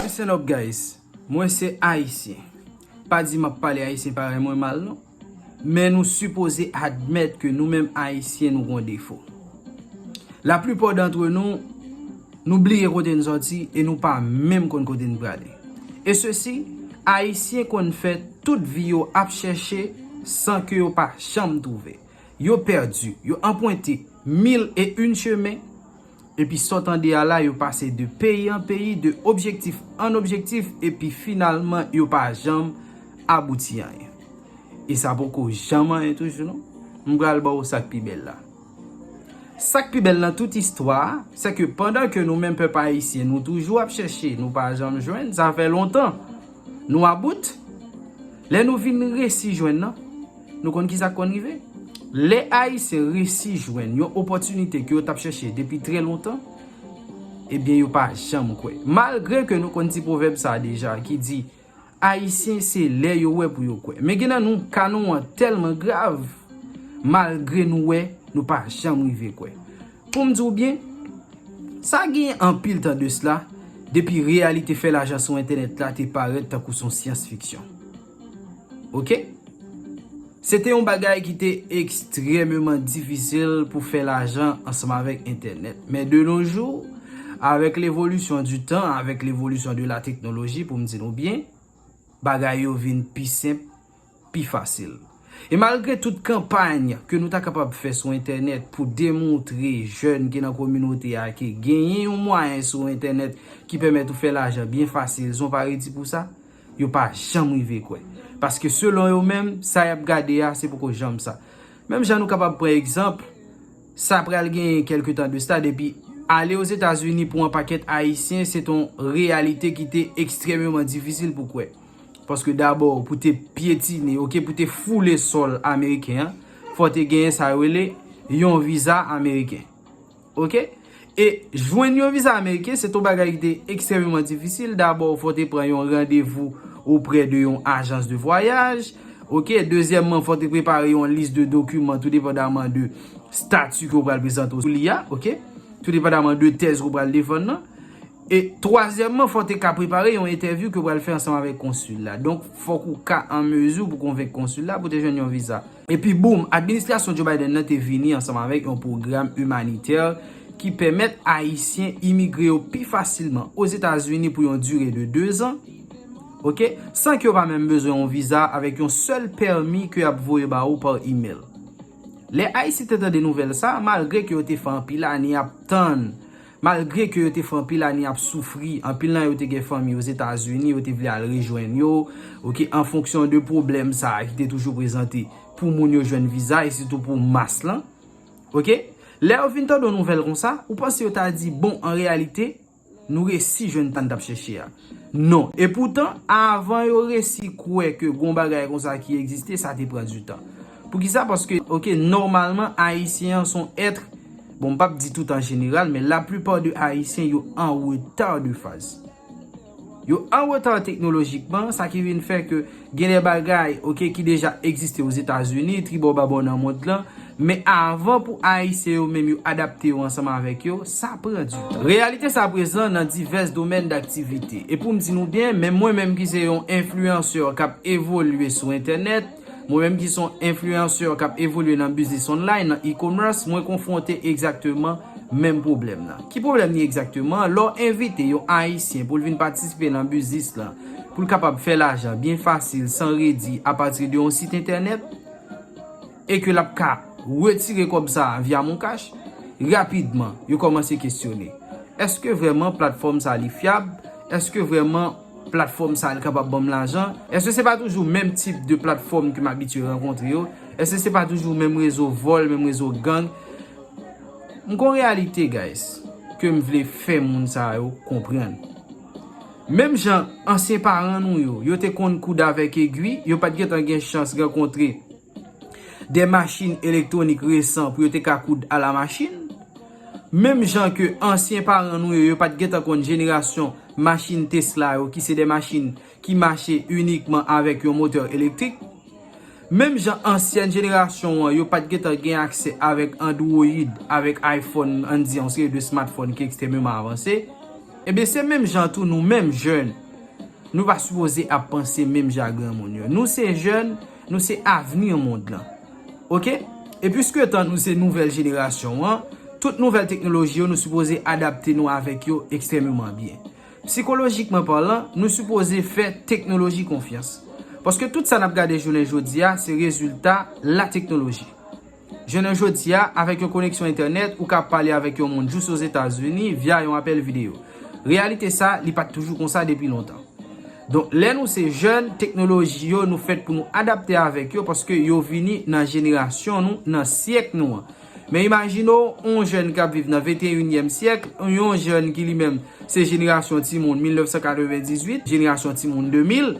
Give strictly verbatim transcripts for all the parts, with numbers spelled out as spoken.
Listen up, guys. Mwen se Ayisyen. Pa di m ap pale Ayisyen parèy mwen mal, non. Men nou sipoze admèt ke nou menm Ayisyen nou gon defo. Laplipa dantre nou, nou bliye kote n sòti e nou pa menm konn kote n prale. E sesi, Ayisyen konn fè tout vi yo ap chèche san ke yo pa janm twouve. Yo pèdi, yo anpwente mil e yon chemen, epi sa w tande a la, yo pase de peyi an peyi, de objektif an objektif, epi finalman, yo pa janm abouti anyen. E sa poko janm anyen toujou, non. M pral ba w sa k pi bèl la. Sa k pi bèl nan tout istwa a, se ke pandan ke nou menm pèp ayisyen, nou toujou ap chèche, nou pa janm jwenn, sa fè lontan, nou about, lè nou vin resi jwenn nan, nou konn ki sa k konn rive? Lè Ayisyen resi jwenn yon opòtinite ke yo t ap chèche depi trè lontan, ebyen, yo pa janm kwè. Malgre ke nou konn ti pwovèb sa a deja ki di, Ayisyen se lè yo wè pou yo kwè. Men gen nan nou, ka nou an tèlman grav, malgre nou wè, nou pa janm rive kwè. Pou m di w byen, sa gen anpil tan de sla, depi reyalite fè lajan sou entènèt la te parèt tankou s on syans fiksyon. Oke? Se te yon bagay ki te ekstrèmeman difisil pou fè lajan ansanm avèk entènèt. Men de nos jours, avec l'évolution du temps, avec l'évolution de la technologie, pou m di nou byen, bagay yo vin pi senp, pi fasil. E malgre tout kanpay ke nou ta kapab fè sou entènèt pou demontre jèn ki nan kominote a ke genyen yon mwayen sou entènèt ki pèmèt ou fè lajan byen fasil, zon pa redi pou sa, yo pa janm rive kwè. Paske selon yo menm, sa y ap gade a, se poko janm sa. Menm jan nou kapab pran egzanp, sa pral genyen kèlke tan de sa, depi ale Ozetazini pou yon pakèt Ayisyen, se t on reyalite ki te ekstrèmeman difisil pou kwè. Paske dabò, pou te pyetine, oke, pou te foule sòl ameriken an, fò te genyen sa yo rele yon viza ameriken. Oke? E jwenn yon viza ameriken, se t on bagay ki te ekstrèmeman difisil. Dabò, fò te pran yon randevou oprè de yon ajans de vwayaj. Oke? Dezyèmman, fò te prepare yon lis de dokiman, tou depandaman de stati ke w pral prezante w sou li a. Oke? Tou depandaman de tèz ke w pral defann nan. E twazyèmman, fò w te ka prepare yon entèvyou ke w pral fè ansanm avèk konsil la. Donk, fòk ou ka an mezi pou konvenk konsil la pou te jwenn yon viza. Epi boum, administrasyon Joe Biden nan te vini ansanm avèk yon pwogram imanitè ki pèmèt Ayisyen imigre yo pi fasilman Ozetazini pou yon dire de dezan, oke, san ke yo pa menm bezwen yon viza, avèk yon sèl pèmi ke y ap voye ba ou pa imèl. Lè Ayisyen te tande nouvèl sa, malgre ke yo te fè anpil ane ap tann, malgre ke yo te fè anpil ane ap soufri, anpil nan yo te gen fanmi Ozetazini, yo te vle al rejwenn yo, oke, an fonksyon de pwoblèm sa a ki te toujou prezante pou moun yo jwenn viza, e sitou pou mas lan, oke. Lè yo vin tande yon nouvèl konsa, ou panse yo ta di, bon, an reyalite, nou resi jwenn sa n t ap chèche a. Non. E poutan, avan yo resi kwè ke gon bagay konsa ki egziste, sa te pran di tan. Poukisa? Paske, oke, nòmalman, Ayisyen an s on èt, bon, m p ap di tout an jeneral, men laplipa de Ayisyen, yo an reta de faz. Yo an reta teknolojikman, sa ki vin fè ke gen de bagay, oke, ki deja egziste Ozetazini, tribò babò nan mond lan, men avan pou Ayisyen yo menm yo adapte yo ansanm avèk yo, sa pran di tan. Reyalite sa prezan nan divès domèn daktivite. E pou m di nou byen, menm mwen menm ki se yon enfliyansè k ap evolye sou entènèt, mwen menm ki se yon enfliyansè k ap evolye nan biznis online, nan e-commerce, mwen konfwonte egzakteman menm pwoblèm nan. Ki pwoblèm li egzakteman? Lè w envite yon Ayisyen pou l vin patisipe nan biznis lan, pou l kapab fè lajan byen fasil, san redi, apati de yon sit entènèt, e ke l ap ka retire kòb sa a via Moncash, rapidman, yo kòmanse kesyone. Èske vrèman platfòm sa a li fyab? Èske vrèman platfòm sa a li kapab ban m lajan? Èske se pa toujou menm tip de platfòm ke m abitye rankontre yo? Èske se pa toujou menm rezo vòl, menm rezo gang? M gon reyalite, guys, ke m vle fè moun sa yo konprann. Menm jan ansyen paran nou yo, yo te konn koud avèk egwi, yo pa t gentan gen chans rankontre de machin elektwonik resan pou yo te ka koud alamachin. Menm jan ke ansyen paran nou yo, yo pa t gentan konn jenerasyon machin Tesla yo, ki se de machin ki mache inikman avèk yon motè elektrik. Menm jan ansyèn jenerasyon an, yo pa t gentan gen aksè avèk Android, avèk iPhone, ann di yon seri de smartphone ki ekstrèmeman avanse. Ebyen, se menm jan tou nou menm jèn, nou pa sipoze ap panse menm jan ak granmoun yo. Nou se jèn, nou se avni mond lan. Oke? E piske tan nou se nouvèl jenerasyon an, tout nouvèl teknoloji yo nou sipoze adapte nou avèk yo ekstrèmeman byen. Sikolojikman palan, nou sipoze fè teknoloji konfyans. Paske tout sa n ap gade jounen jodi a, se rezilta la teknoloji. Jounen jodi a, avèk yon koneksyon entènèt, ou ka pale avèk yon moun jous Ozetazini via yon apèl videyo. Reyalite sa, li pa t toujou konsa depi lontan. Donk, lè nou se jèn, teknoloji yo, nou fèt pou nou adapte avèk yo paske yo vini nan jenerasyon nou, nan syèk nou an. Men imajine w, yon jèn k ap viv nan venteyinyèm syèk, yon jèn ki li menm se jenerasyon timoun mil nèf san katrevendizuit, jenerasyon timoun de mil,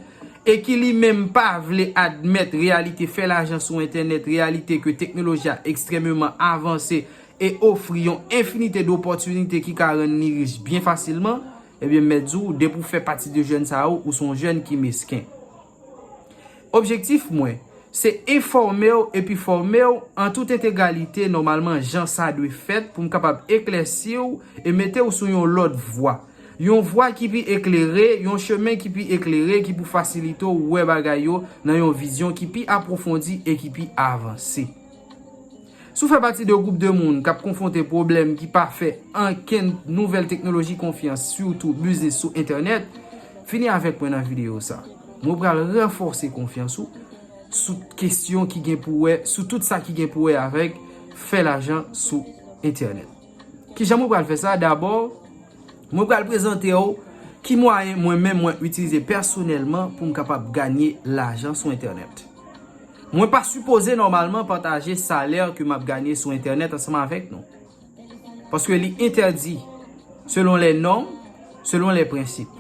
e ki li menm pa vle admèt reyalite fè lajan sou entènèt, reyalite ke teknoloji a ekstrèmeman avanse e ofri yon enfinite dopòtinite ki ka rann li rich byen fasilman, ebyen, m mèt di w, depi w fè pati de jèn sa yo, ou se yon jèn ki mesken. Objektif mwen, se enfòme w epi fòme w an tout entegralite, nòmalman, jan sa dwe fèt, pou m kapab eklèsi w e mete w sou yon lòt vwa. Yon vwa ki pi eklere, yon chemen ki pi eklere, ki pou fasilite w wè bagay yo nan yon vizyon ki pi apwofondi e ki pi avanse. Si w fè pati de gwoup de moun k ap konfwonte pwoblèm ki pa fè ankenn nouvèl teknoloji konfyans, sitou biznis sou entènèt, vini avèk mwen nan videyo sa. Mwen pral ranfòse konfyans ou sou kesyon ki gen pou wè, sou tout sa ki gen pou wè avèk fè lajan sou entènèt. Kijan mwen pral fè sa? Dabò, mwen pral prezante w ki mwayen mwen menm mwen itilize pèsonèlman pou m kapab ganye lajan sou entènèt. Mwen pa sipoze nòmalman pataje salè ke m ap ganye sou entènèt ansanm avèk nou. Paske li entèdi selon les normes, selon les principes.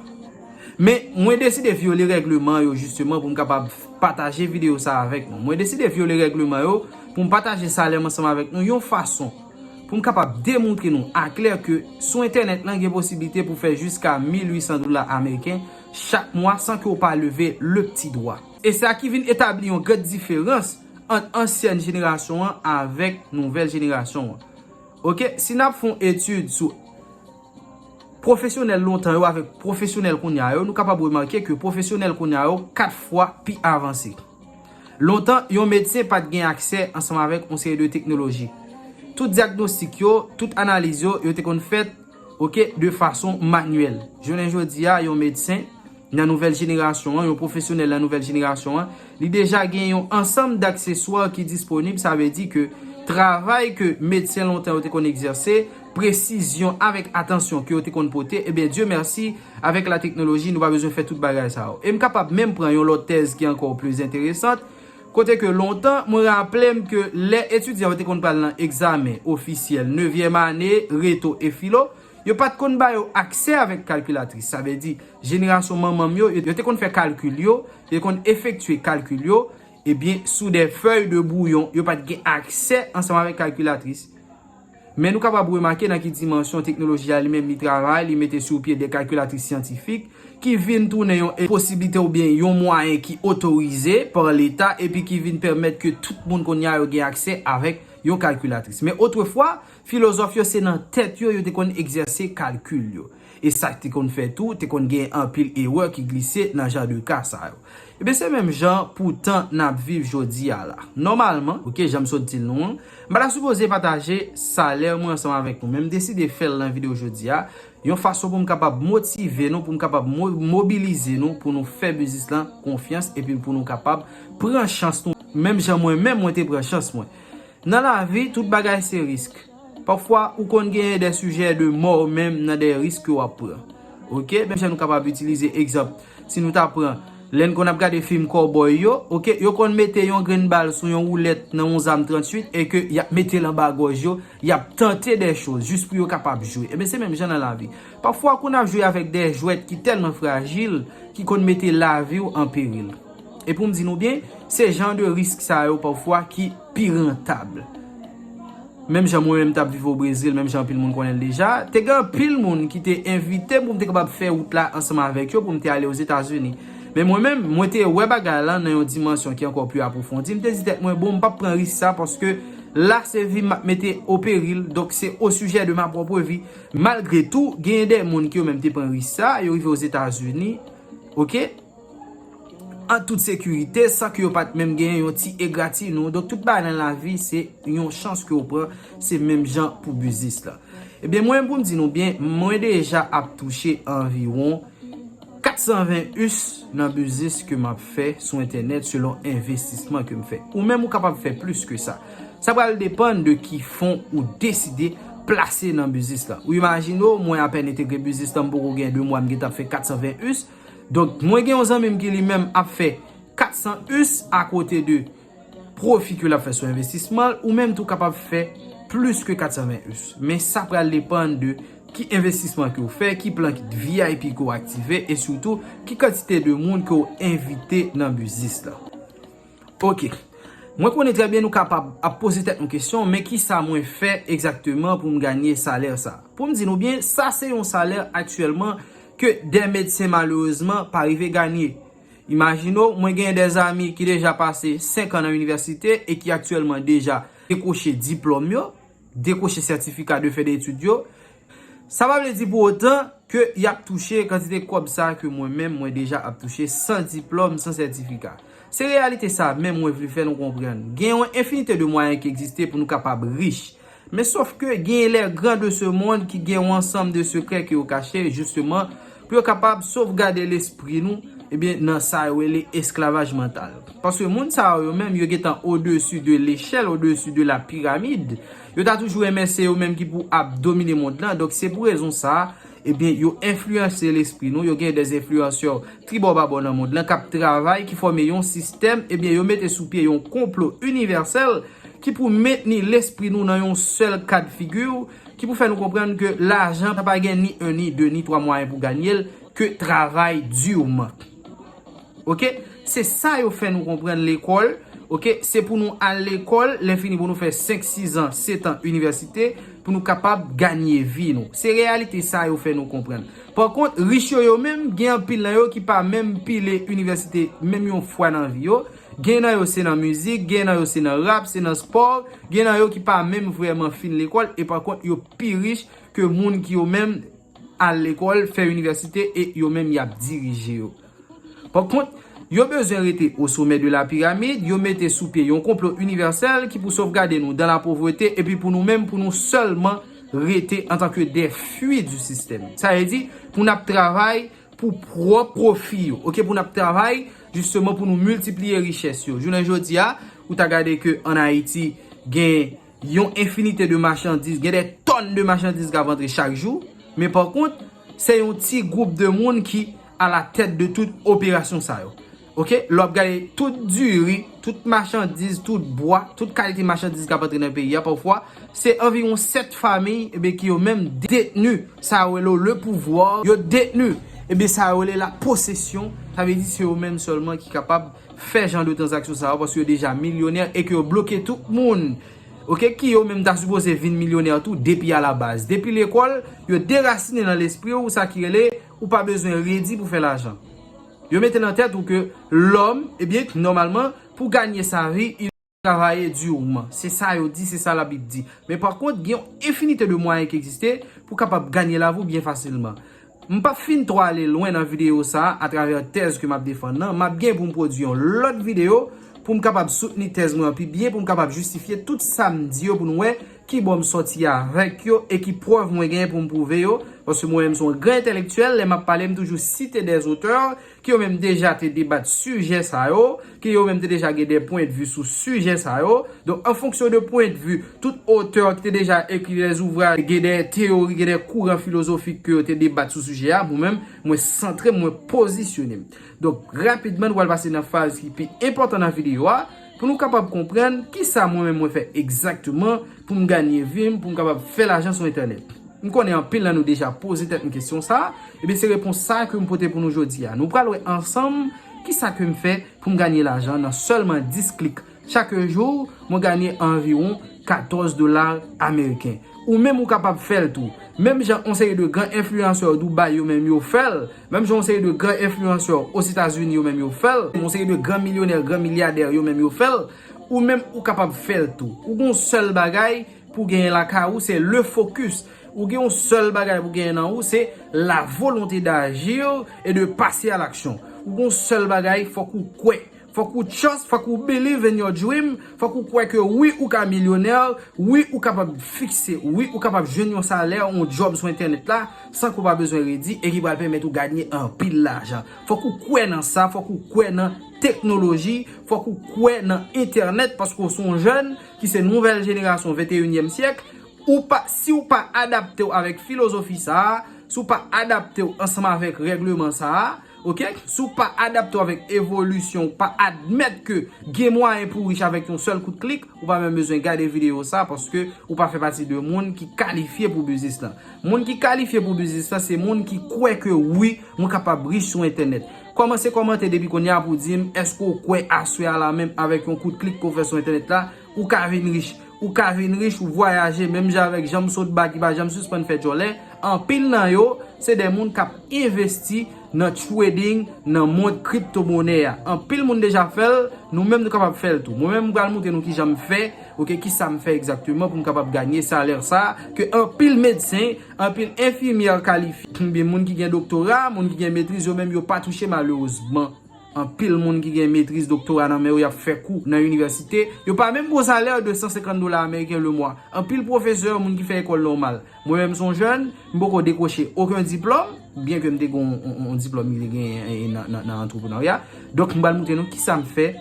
Men, mwen deside vyole règleman yo jisteman pou m kapab pataje videyo sa avèk nou. Mwen deside vyole règleman yo pou m pataje salè m ansanm avèk nou yon fason pou m kapab demontre nou aklè ke sou entènèt lan gen posiblite pou fè jiska mil uit san dola ameriken chak mwa san ke w pa leve le pti dwa. E sa ki vin etabli yon gran diferans ant ansyèn jenerasyon an avèk nouvèl jenerasyon an. Oke, si n ap fè yon etid sou pwofesyonèl lontan yo avèk pwofesyonèl kounye a yo, nou kapab remake ke pwofesyonèl kounye a yo kat fwa pi avanse. Lontan, yon medsen pa t gen aksè ansanm avèk yon seri de teknoloji. Tout dyagnostik yo, tout analiz yo, yo te konn fèt, oke, de fason manyèl. Jounen jodi a, yon medsen nan nouvèl jenerasyon an, yon pwofesyonèl nan nouvèl jenerasyon an, li deja gen yon ansanm d'akseswa ki disponib, sa vle di ke travay ke medsen lontan yo te konn egzèse, presizyon avèk atansyon ke yo te konn pote, ebyen, Dye mèsi, avèk la teknoloji, nou pa bezwen fè tout bagay sa yo. E m kapab menm pran yon lòt tèz ki ankò plis enteresan, kote ke lontan, mwen raple m ke lè etidyan yo te konn pral nan egzamen ofisyèl nevyèm ane, reto e filo, yo pa t konn ba yo aksè avèk kalkilatris. Sa vle di, jenerasyon manman m yo, yo te konn fè kalkil yo, yo te konn efektye kalkil yo, ebyen, sou de fèy de bouyon, yo pa t gen aksè ansanm avèk kalkilatris. Men nou kapab remake nan ki dimansyon teknoloji a li menm li travay, li mete sou pye de kalkilatris syantifik, ki vin tounen yon posiblite oubyen yon mwayen ki otorize pa Leta epi ki vin pèmèt ke tout moun kounye a yo gen aksè avèk yon kalkilatris. Men otrefwa, filozòf yo se nan tèt yo yo te konn egzèse kalkil yo. E sa te konn fè tou, te konn gen anpil erè ki glise nan jan de ka sa yo. Ebyen, se menm jan pou tan n ap viv jodi a la. Nòmalman, oke, jan m sot di l nou an, m pa ta sipoze pataje salè mwen ansanm avèk nou, men m deside fè l nan videyo jodi a, yon fason pou m kapab motive nou, pou m kapab mo-, mobilize nou, pou nou fè biznis lan konfyans, epi pou nou kapab pran chans nou, menm jan mwen menm mwen te pran chans mwen. Nan lavi, tout bagay se risk. Pafwa, ou konn genyen de sijè de mò menm nan de risk ke w ap pran. Oke? Menm jan nou kapab itilize egzanp, si nou ta pran, lè n konn ap gade fim kòbòy yo, oke, yo konn mete yon grenn bal sou yon woulèt nan yon zam tranntuit e ke y ap mete l anba gòj yo, y ap tante de choz jis pou yo kapab jwe. Ebyen, se menm jan nan lavi. Pafwa, konn ap jwe avèk de jwèt ki tèlman frajil, ki konn mete lavi w an peril. E pou m di nou byen, se jan de risk sa yo pafwa ki pi rantab. Menm jan mwen menm t ap viv o Brezil, menm jan anpil moun konnen l deja, te gen anpil moun ki te envite m pou m te kapab fè wout la ansanm avèk yo pou m te ale Ozetazini. Men mwen menm, mwen te wè bagay la nan yon dimansyon ki ankò pi apwofondi. M te di tèt mwen, bon, m p ap pran risk sa paske La, se vi m ap mete o peril, donk se au sujet de ma propre vie. Malgre tou, genyen de moun ki yo menm te pran risk sa, yo rive Ozetazini, oke? An tout sekirite, san ke yo pa t menm genyen yon ti egratiyon. Donk, tout bagay nan lavi, se yon chans ke w pran, se menm jan pou biznis la. Ebyen, mwen, pou m di nou byen, mwen deja ap touche anviwon kat san ven us nan biznis ke m ap fè sou entènèt selon envestisman ke m fè. Ou menm, ou kapab fè plis ke sa. Sa pral depann de ki fon ou deside plase nan biznis la. Ou imajine w, mwen apèn entegre biznis la, m poko gen de mwa, m gentan ap fè kat san ven us. Donk, mwen gen yon zanmi m ki li menm ap fè kat san us akote de pwofi ke l ap fè sou envestisman l, ou menm tou kapab fè plis ke kat san ven us. Men sa pral depann de ki envestisman ke w fè, ki plan V I P ke w aktive, e sitou ki kantite de moun ke w envite nan biznis la. Oke. Mwen konnen trè byen nou kapab ap poze tèt nou kesyon, men ki sa mwen fè egzakteman pou m ganye salè sa? Pou m di nou byen, sa se yon salè aktyèlman ke de medsen malerezman pa rive ganye. Imajine w, mwen gen de zanmi ki deja pase senk an nan inivèsite e ki aktyèlman deja dekwoche diplòm yo, dekwoche sètifika de fen de etid yo. Sa pa vle di pou otan ke y ap touche kantite kòb sa ke mwen menm mwen deja ap touche san diplòm, san sètifika. Se reyalite sa menm mwen vle fè nou konprann. Gen yon enfinite de mwayen ki egziste pou nou kapab rich. Men sòf ke gen les grands de ce monde ki gen yon ansanm de sekrè ke yo kache, jisteman, pou yo kapab sovgade lespri nou, ebyen, nan sa yo rele esklavaj mantal. Paske moun sa yo, yo menm, yo gentan au-dessus de l'échelle, au-dessus de la pyramide. Yo ta toujou renmen se yo menm ki pou ap domine mond lan. Donk, se pou rezon sa, ebyen, yo enfliyanse lespri nou. Yo gen des enfliyansè tribò babò nan mond lan k ap travay, ki fòme yon sistèm, ebyen, yo mete sou pye yon konplo inivèsèl ki pou mentni lespri nou nan yon sèl kad figi, ki pou fè nou konprann ke lajan pa gen ni en, ni de, ni twa mwayen pou ganye l, ke travay diman. Oke? Se sa yo fè nou konprann lekòl. Oke? Se pou nou al lekòl, lè fini pou nou fè senk, sis an, set an inivèsite, pou nou kapab ganye vi nou. Se reyalite sa yo fè nou konprann. Pakont, rich yo, yo menm, gen anpil nan yo ki pa menm pile inivèsite menm yon fwa nan vi yo. Gen nan yo se nan mizik, gen nan yo se nan rap, se nan spò, gen nan yo ki pa menm vrèman fin lekòl, e pakont, yo pi rich ke moun ki yo menm al lekòl, fè inivèsite, e yo menm y ap dirije yo. Pakont, yo bezwen rete au sommet de la pyramide, yo mete sou pye yon konplo inivèsèl ki pou sovgade nou dans la pauvreté, epi pou nou menm, pou nou sèlman rete antanke des fruits du système. Sa vle di, pou n ap travay pou pwòp pwofi yo, oke, pou n ap travay, jisteman, pou nou miltipliye richès yo. Jounen jodi a, ou ta gade ke ann Ayiti, gen yon enfinite de machandiz, gen de tòn de machandiz k ap antre chak jou, men pakont, se yon ti gwoup de moun ki alatèt de tout operasyon sa yo. Oke? Lè w ap gade tout diri, tout machandiz, tout bwa, tout kalite machandiz k ap antre nan peyi a, pafwa, se anviwon sèt fanmi, ebyen, ki yo menm detni sa yo rele le pouvoir, yo detni, ebyen, sa yo rele la possession, sa vle di se yo menm sèlman ki kapab fè jan de tranzaksyon sa yo, paske yo deja milyonè e ke yo bloke tout moun, oke, ki yo menm ta sipoze vin milyonè tou depi alabaz. Depi lekòl, yo derasinen nan lespri w sa ki rele ou pa bezwen redi pou fè lajan. Yo mete nan tèt ou ke lòm, ebyen, nòmalman, pou ganye sa vi, il travaye durement. Se sa yo di, se sa Labib di. Men pakont, gen yon enfinite de mwayen ki egziste pou kapab ganye lavi w byen fasilman. M p ap fin twò ale lwen nan videyo sa a, atravè tèz ke m ap defann nan. M ap gen pou m pwodui yon lòt videyo pou m kapab soutni tèz mwen an pi byen, pou m kapab jistifye tout sa m di yo pou nou wè ki bò m sòti avèk yo e ki prèv mwen genyen pou m pwouve yo. Paske mwen menm se yon gran entèlektyèl, lè m ap pale, m toujou site des auteurs ki yo menm deja te debat sijè sa yo, ke yo menm te deja gen de pwendvi sou sijè sa yo. Donk, an fonksyon de pwendvi tout otè ki te deja ekri de zouvraj, gen de teyori, gen de kouran filozofik ke yo te debat sou sijè a, mwen menm, mwen santre m, mwen pozisyone m. Donk, rapidman, nou pral pase nan faz ki pi enpòtan nan videyo a, pou nou kapab konprann kisa mwen menm mwen fè egzakteman pou m ganye vi m, pou m kapab fè lajan sou entènèt. M konnen anpil nan nou deja poze tèt nou kesyon sa a, ebyen se repons sa a ke m pote pou nou jodi a. Nou pral wè ansanm kisa ke m fè pou m ganye lajan nan sèlman dis klik. Chak jou, mwen ganye anviwon katòz dola ameriken. Ou menm ou kapab fè l tou. Menm jan yon seri de gran enfliyansè Dubai yo menm yo fè l, menm jan yon seri de gran enfliyansè Ozetazini yo menm yo fè l, yon seri de gran milyonè, gran milyadè yo menm yo fè l, Ou menm ou kapab fè l tou. Ou gen yon sèl bagay pou genyen lakay ou, se le focus. Ou gen yon sèl bagay pou genyen nan ou, se la volonté d'agir et de passer à l'action. Ou gen yon sèl bagay, fòk ou kwè. Fòk ou trust, fòk ou believe in your dream, fòk ou kwè ke wi, ou ka milyonè, wi, ou kapab fikse, wi, ou kapab jwenn yon salè, yon job sou entènèt la, san ke w pa bezwen redi, e ki pral pèmèt ou ganye anpil lajan. Fòk ou kwè nan sa, fòk ou kwè nan teknoloji, fòk ou kwè nan entènèt, paske w se yon jèn ki se nouvèl jenerasyon venteyinyèm syèk, ou pa, si w pa adapte w avèk filozofi sa a, si w pa adapte w ansanm avèk règleman sa a, ok? Si w pa adapte w avèk evolisyon, w pa admèt ke gen mwayen pou w rich avèk yon sèl kout klik, ou pa menm bezwen gade videyo sa a, paske ou pa fè pati de moun ki kalifye pou biznis lan. Moun ki kalifye pou biznis lan, se moun ki kwè ke wi, mwen kapab rich sou entènèt. Kòmanse kòmante depi kounye a pou w di m, èske w kwè aswè a la menm avèk yon kout klik ke w fè sou entènèt la, ou ka vin rich. Ou ka vin rich, ou vwayaje, menm jan avèk Janm Sotba ki pa janm sispann fè djòlè. Anpil nan yo, se de moun k ap envesti nan trading, nan mond kriptomonè a. Anpil moun deja fè l, nou menm nou kapab fè l tou. Mwen menm, m pral montre nou kijan m fè, ok, kisa m fè egzakteman pou m kapab ganye salè sa, ke anpil medsen, anpil enfimyè kalifye, oubyen moun ki gen doktora, moun ki gen metriz, yo menm yo pa touche malerezman. Anpil moun ki gen metriz, doktora nan men yo, y ap fè kou nan inivèsite, yo pa menm gen yon salè de san senkant dola ameriken le mwa. Anpil pwofesè, moun ki fè lekòl nòmal. Mwen menm, se yon jèn, m poko dekwoche okenn diplòm, byen ke m te gen yon, yon, yon diplòm ki te genyen, e, nan, nan, nan antreprenarya. Donk, m pral montre nou kisa m fè,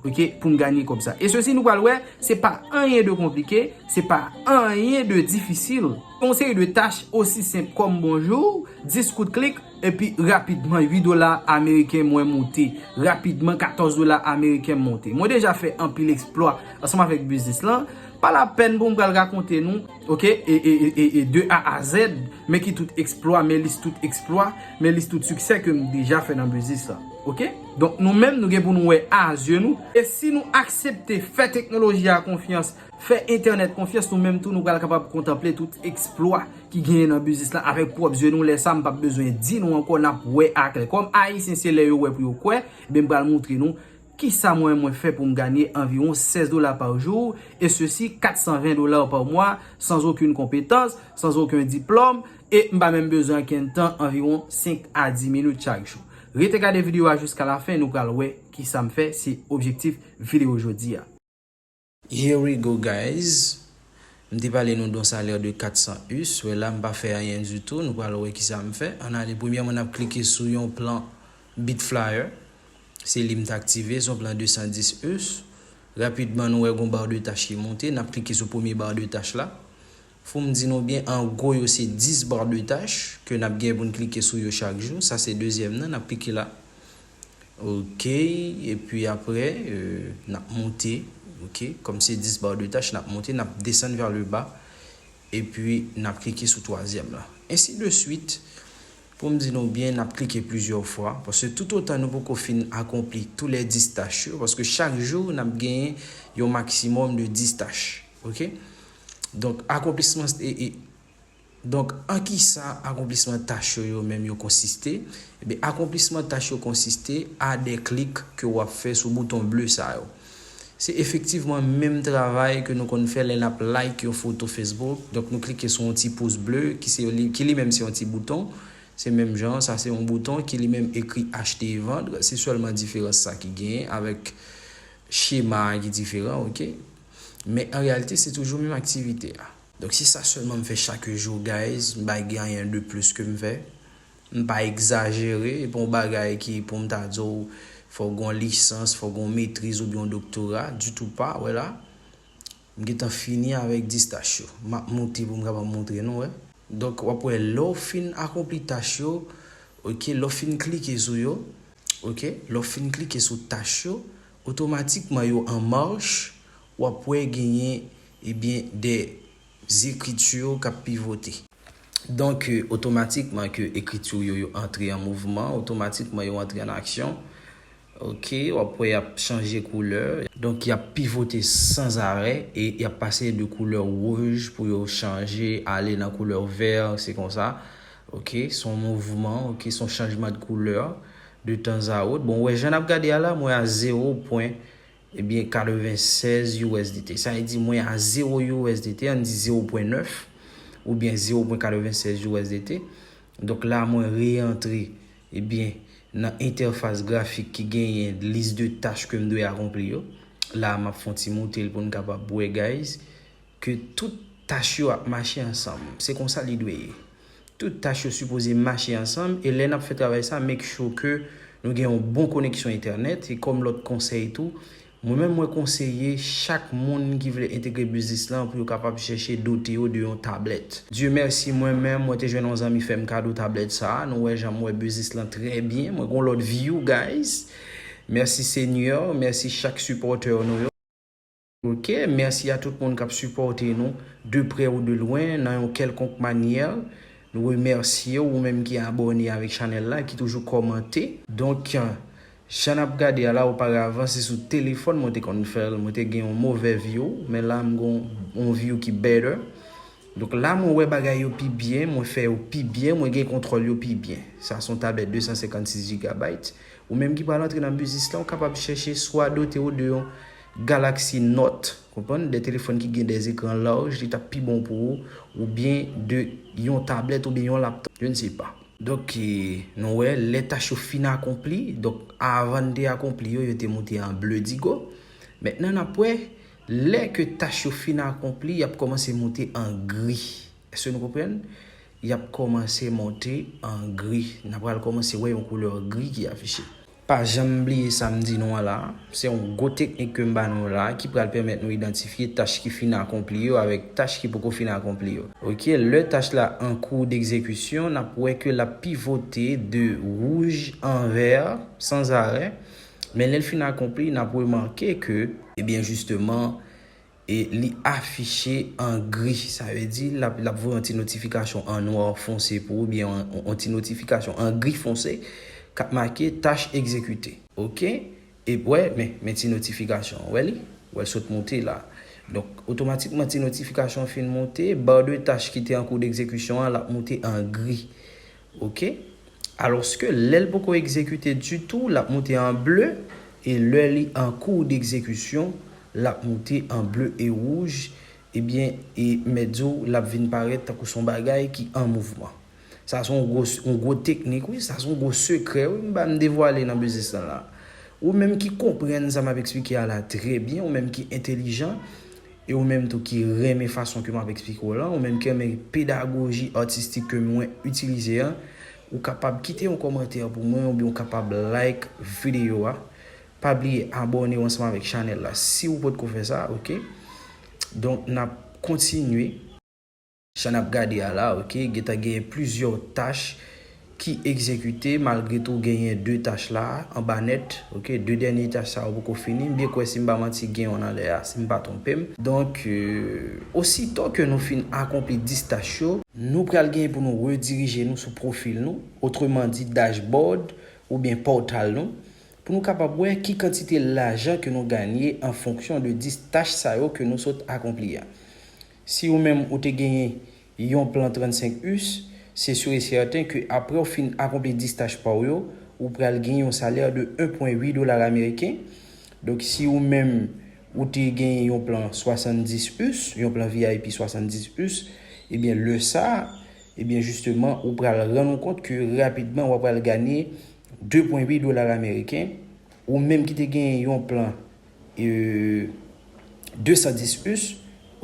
ok, pou m ganye kòb sa. E sesi, nou pral wè, se pa anyen de konplike, se pa anyen de difisil. Yon seri de tach osi senp kòm bonjou, dis kout klik, epi rapidman, uit dola ameriken mwen moute. Rapidman, katòz dola ameriken m monte. Mwen deja fè anpil eksplwa ansanm avèk biznis lan. Pa lapèn pou m pral rakonte nou, ok, e, e, e, e, e de A a Z, men ki tout eksplwa, men lis tout eksplwa, men lis tout siksè ke m deja fè nan biznis lan, ok? Donk, nou menm, nou gen pou nou wè a zye nou. E si nou aksepte fè teknoloji a konfyans, fè entènèt konfyans, nou menm tou, nou pral kapab kontanple tout eksplwa ki genyen nan biznis lan avèk pwòp zye nou. Lè sa, m p ap bezwen di nou ankò, n ap wè aklè. Kòm Ayisyen, se lè yo wè pou yo kwè, ebyen, m pral montre nou kisa mwen, mwen fè pou m ganye anviwon sèz dola pa jou, e sesi kat san ven dola pa mwa, sans aucune compétence, sans aucun diplôme, e m pa menm bezwen ankenn tan, anviwon senk a dis minit chak jou. Rete gade videyo a jiska lafen, nou pral wè kisa m fè, se objektif videyo jodi a. Here we go, guys. M te pale nou de yon salè de kat san us. Wè la, m pa fè anyen ditou. Nou pral wè kisa m fè. Ann ale. Premyèman, n ap klike sou yon plan Bitflyer. Se li m t aktive, se yon plan de san dis us. Rapidman, nou wè gon bar de tach ki monte. N ap klike sou premye bar de tach la. Fò m di nou byen, an gwo, yo se dis bar de tach ke n ap gen pou n klike sou yo chak jou. Sa se dezyèm nan, n ap klike la. Ok, epi apre, euh, n ap monte, ok, kòm se dis bar de tach, n ap monte, n ap desann vers le bas, epi n ap klike sou twazyèm la. Ensi de swit, pou m di nou byen, n ap klike plizyè fwa, paske toutotan nou poko fin akonpli tou lè dis tach yo, paske chak jou n ap genyen yon maksimòm de dis tach, ok? Donk, akonplisman, e, e, Donk, an kisa akonplisman tach yo, yo menm yo konsiste? Ebyen, akonplisman tach yo konsiste a de klik ke w ap fè sou bouton ble sa yo. Se efektivman menm travay ke nou konn fè lè n ap like yon foto Facebook. Donk, nou klike sou yon ti pous ble, ki se li, ki li menm se yon ti bouton. Se menm jan, sa se yon bouton ki li menm ekri achte e vendre. Se sèlman diferans sa ki genyen avèk chema a ki diferan, ok? Men an reyalite, se toujou menm aktivite a. Donk, se sa sèlman m fè chak jou, guys. M pa gen anyen de plis ke m fè. M pa egzajere. E pa yon bagay ki pou m ta di w, fò w gen yon lisans, fò w gen yon metriz oubyen yon doktora. Ditou pa, wè la. M gentan fini avèk dis tach yo. M ap moute pou m kapab montre nou, wè. Donk, w ap wè, lè w fin akonpli tach yo, ok, lè w fin klike sou yo, ok, lè w fin klike sou tach yo, otomatikman yo an mach, w ap wè genyen, ebyen, de ekriti k ap pivote. Donk, euh, otomatikman ke ekriti yo, yo antre an mouvman, otomatikman yo antre an aksyon. Ok, w ap wè y ap chanje koulè. Donk, y ap pivote sanzarè e y ap pase de koulè wouj pou yo chanje, ale nan koulè vè, se konsa. Ok, se yon mouvman, ok, se yon chanjman de koulè de tanzawot. Bon, w wè, jan n ap gade a la, mwen a zewo pwen ebyen, katrevennsèz U S D T. Sa vle di mwen a zewo U S D T, ann di zewo pwen nèf oubyen zewo pwen katrevennsèz U S D T. Donk la, mwen reyantre, ebyen, nan entèfas grafik ki genyen lis de tach ke m dwe akonpli yo. La, m ap fè yon ti moute l pou n kapab wè, guys, ke tout tach yo ap mache ansanm. Se konsa li dwe ye. Tout tach yo sipoze mache ansanm, e lè n ap fè travay sa, make sure ke nou gen yon bon koneksyon entènèt, e kòm lòt konsèy tou, mwen menm mwen konseye chak moun ki vle entegre biznis lan pou yo kapab chèche dote yo de yon tablèt. Dye mèsi, mwen menm mwen te jwenn yon zanmi fè m kado tablèt sa a, nou wè jan m wè biznis lan trè byen, mwen gen yon lòt view, guys. Mèsi Senyè, mèsi chak sipòtè nou yo. Ok, mèsi a tout moun k ap sipòte nou de prè ou de lwen nan yon kèlkonk manyè. Nou remèsye w, ou menm ki abòne avèk chanèl la, ki toujou kòmante. Donk, jan n ap gade a la oparavan, se sou telefòn mwen te konn fè l, mwen te gen yon movè view, men la m gen yon, yon view ki better. Donk la mwen wè bagay yo pi byen, mwen fè yo pi byen, mwen gen kontwòl yo pi byen. Sa se yon tablèt de san senkannsis gigabyte. Ou menm ki pral antre nan biznis lan, ou kapab chèche swa dote w de yon Galaxy Note, konprann, de telefòn ki gen de ekran laj, li t ap pi bon pou ou, oubyen de yon tablèt oubyen yon laptop, je ne sais pas. Donk, e, nou wè, lè tach yo fin akonpli, donk, avan n te akonpli yo, yo te moute an ble digo. Mentnan, n ap wè, lè ke tach yo fin akonpli, y ap kòmanse moute an gri. Èske nou konprann? Y ap kòmanse monte an gri. N ap pral kòmanse wè yon koulè gri ki afiche. Pa janm bliye sa m di nou an la. Se yon gwo teknik ke m ba nou la ki pral pèmèt nou idantifye tach ki fin akonpli yo avèk tach ki poko fin akonpli yo. Ok, lè tach la an kou d'egzekisyon, n ap wè ke l ap pivote de wouj an vè san arè. Men lè l fin akonpli, n ap remake ke, ebyen, jisteman, e li afiche an gri. Sa vle di, l ap, l ap voye yon ti notifikasyon an nwa fonse pou ou, oubyen yon, yon ti notifikasyon an gri fonse k ap make tach egzekite. Ok? E wè, men, men ti notifikasyon an. Wè li? Wè l sot monte la. Donk, otomatikman, ti notifikasyon an fin monte, ba de tach ki te an kou d'egzekisyon an, l ap monte an gri. Ok? Alòske lè l poko egzekite ditou, l ap monte an ble, e lè li an kou d'egzekisyon, l ap monte an ble e wouj, ebyen, e mèt di w, l ap vin parèt tankou se yon bagay ki an mouvman. Sa se yon gwo, yon gwo teknik, wi, sa se yon gwo sekrè, wi, m ba m devwale nan biznis lan la. Ou menm ki konprann sa m ap eksplike a la trè byen, ou menm ki entèlijan, e ou menm tou ki renmen fason ke m ap eksplike w lan, ou menm ki renmen pedagoji atistik ke mwen itilize an, ou kapab kite yon kòmantè pou mwen, oubyen ou kapab like videyo a. Pa bliye abòne w ansanm avèk chanèl la si ou potko fè sa, ok? Donk, n ap kontinye. Jan n ap gade a la, ok, gentan genyen plizyè tach ki egzekite, malgre tou genyen de tach la, anba nèt, ok, de dènye tach sa yo poko fini. M byen kwè, si m pa manti, gen yonn anlè a, si m pa twonpe m. Donk, euh, ositò ke nou fin akonpli dis tach yo, nou pral genyen pou nou redirije nou sou pwofil nou, otreman di dashboard oubyen pòtal nou, pou nou kapab wè ki kantite lajan ke nou ganye an fonksyon de dis tach sa yo ke nou sot akonpli a. Si ou menm ou te genyen yon plan trannsenk us, se si e sèten ke apre w fin akonpli dis tach pa w yo, ou pral gen yon salè de en pwen uit dola ameriken. Donk, si ou menm ou te genyen yon plan swasanndis us, yon plan V I P swasanndis us, ebyen, lè sa, ebyen, jisteman, ou pral rann ou kont ke rapidman w ap pral ganye de pwen uit dola ameriken. Ou menm ki te genyen yon plan e, de san dis us,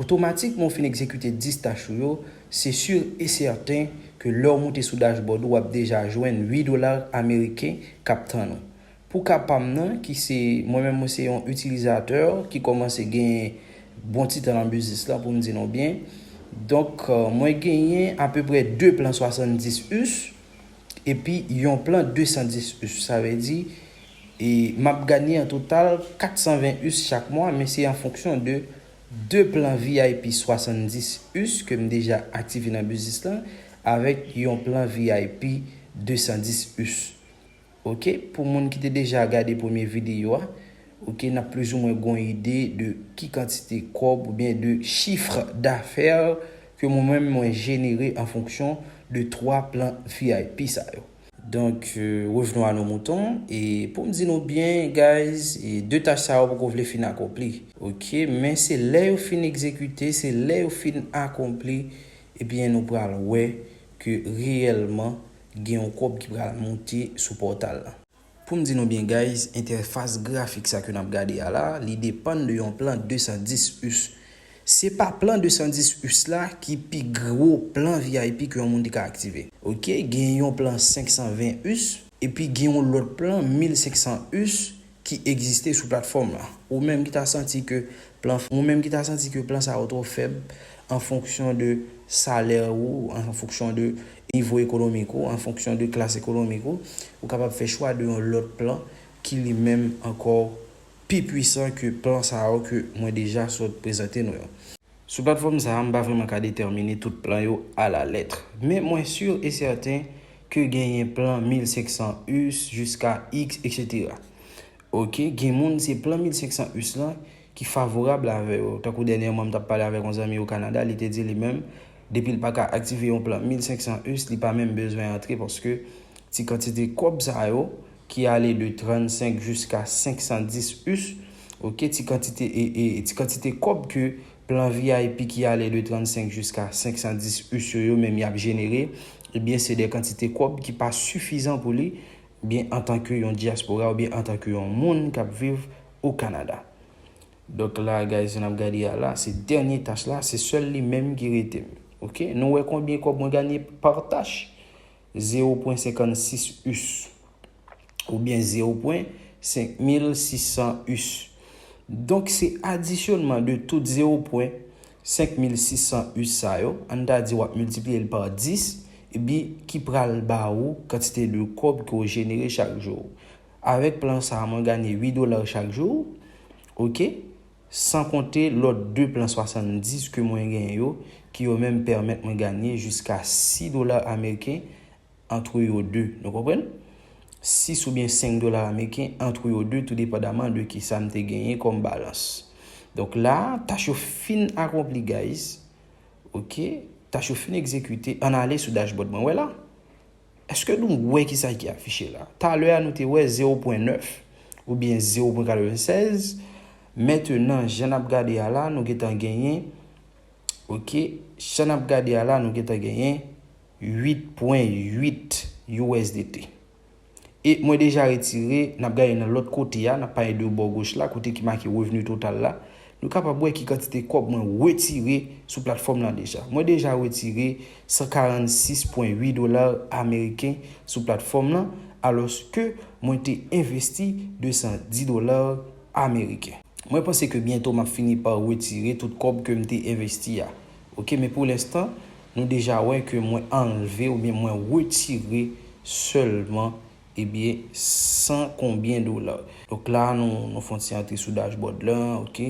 otomatikman w fin egzekite dis tach ou yo, se si e sèten ke lè w moute sou dashboard ou, w ap deja jwenn uit dola ameriken k ap tann ou. Pou ka pa m nan, ki se, mwen menm, mwen se yon itilizatè ki kòmanse gen bon ti tan nan biznis lan, pou m di nou byen. Donk, euh, mwen genyen apeprè de plan swasanndis us, epi yon plan de san dis us. Sa vle di, e m ap ganye an total kat san ven us chak mwa, men se an fonksyon de de plan V I P swasanndis us ke m deja aktive nan biznis lan, avèk yon plan V I P de san dis us. Ok, pou moun ki te deja gade premye videyo a, ok, n ap plizoumwen gon ide de ki kantite kòb oubyen de chiffre d'affaires ke mwen menm mwen jenere an fonksyon de twa plan V I P sa yo. Donk, euh, revenons à nos moutons. E pou m di nou byen, guys, e de tach sa yo poko vle fin akonpli. Ok, men se lè yo fin egzekite, se lè yo fin akonpli, ebyen nou pral wè ke reyèlman gen yon kòb ki pral monte sou pòtal la. Pou m di nou byen, guys, entèfas grafik sa ke n ap gade a la, li depann de yon plan de san dis us. Se pa plan de san dis us la ki pi gwo plan V I P ke yon moun te ka aktive. Ok, gen yon plan senk san ven us, epi gen yon lòt plan mil senk san us ki egziste sou platfòm la. Ou menm ki ta santi ke plan, ou menm ki ta santi ke plan sa yo twò fèb an fonksyon de salè ou, an fonksyon de nivo ekonomik ou, an fonksyon de klas ekonomik ou, ou kapab fè chwa de yon lòt plan ki li menm ankò pi pwisan ke plan sa yo ke mwen deja sot prezante nou yo. Sou platfòm sa a, m pa vrèman ka detèmine tout plan yo alalèt. Men mwen si e sèten ke genyen plan mil senk san us jiska X, etsetera. Ok, gen moun se plan mil senk san us lan ki favorab avè yo. Tankou dènyèman, m t ap pale avèk yon zanmi o Kanada, li te di li menm, depi l pa ka aktive yon plan mil senk san us, li pa menm bezwen antre paske ti kantite kòb sa yo ki ale de trannsenk jiska senk san dis us, ok, ti kantite, e, e, ti kantite kòb ke plan V I P ki ale de trannsenk jiska senk san dis us yo, yo menm y ap jenere, ebyen, se de kantite kòb ki pa sifizan pou li, byen antanke yon dyaspora oubyen antanke yon moun k ap viv o Kanada. Donk la, guys, n ap gade a la, se dènye tach la, se sèl li menm ki rete m. Ok, nou wè konbyen kòb mwen ganye pa tach? Zewo pwen senkannsis us, oubyen zewo pwen senk mil sis san us. Donk, se adisyonman de tout zewo pwen senk mil sis san us sa yo, ann ta di w ap miltipliye l pa dis, epi ki pral ba ou kantite de kòb ke w jenere chak jou. Avèk plan sa a, mwen ganye uit dola chak jou, ok? San konte lòt de plan swasanndis ke mwen genyen yo, ki yo menm pèmèt mwen ganye jiska sis dola ameriken ant yo de. Nou konprann? Sis oubyen senk dola ameriken ant yo de, tou depandaman de kisa m te genyen kòm balans. Donk la, tach yo fin akonpli, guys. Ok? Tach yo fin egzekite. Ann ale sou dashboard mwen. Wè la? Èske nou wè kisa ki afiche la? Talè a, nou te wè zewo pwen nèf oubyen zewo pwen katrevennsèz. Mentenan, jan n ap gade a la, nou gentan genyen, ok, jan n ap gade a la, nou gentan genyen uit pwen uit U S D T. E mwen deja retire, n ap gade nan lòt kote a, n ap pale de bò goch la, kote ki make revni total la. Nou kapab wè ki kantite kòb mwen retire sou platfòm lan deja. Mwen deja retire san karannsis pwen uit dola ameriken sou platfòm lan, alòske mwen te envesti de san dis dola ameriken. Mwen panse ke byento m ap fini pa retire tout kòb ke m te envesti a. Ok, men pou lenstan, nou deja wè ke mwen anlve oubyen mwen retire sèlman, ebyen, san konbyen dola. Donk la, nou, nou fè yon ti antre sou dashboard lan, ok?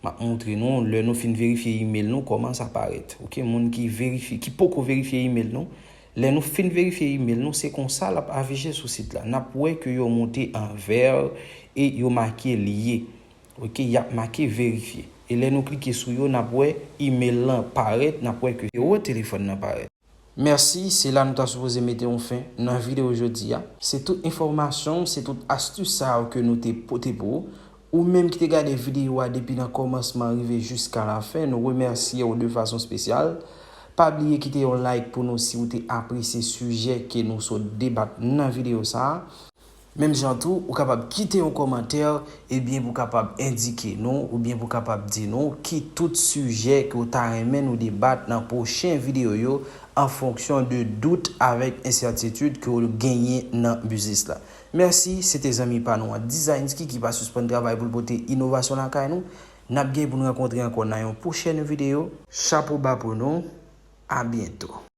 M ap montre nou, lè nou fin verifye email nou, kòman sa parèt. Ok, moun ki verifye, ki poko verifye email nou, lè nou fin verifye email nou, se konsa l ap afiche sou sit la. N ap wè ke yo monte an vè e yo make lye. Ok, y ap make verifye. E lè nou klike sou yo, n ap wè email lan parèt, n ap wè ke nimewo telefòn nan parèt. Mèsi, se la nou ta sipoze mete yon fen nan videyo jodi a. Se tout enfòmasyon, se tout astis sa yo ke nou te pote pou ou. Ou menm ki te gade videyo a depi nan kòmansman rive jiska lafen, nou remèsye w de fason espesyal. Pa bliye kite yon like pou nou si w te apresye sijè ke nou sot debat nan videyo sa a. Menm jan tou, ou kapab kite yon kòmantè, ebyen, pou kapab endike nou, oubyen pou kapab di nou ki tout sijè ke w ta renmen nou debat nan pwochen videyo yo, an fonksyon de dout avèk ensètitid ke w genyen nan biznis la. Mèsi, se te zanmi pa nou an, Designsky, ki pa sispann travay pou l pote inovasyon lakay nou. N ap gen pou n rankontre ankò nan yon pwochèn videyo. Chapo ba pou nou. A byento.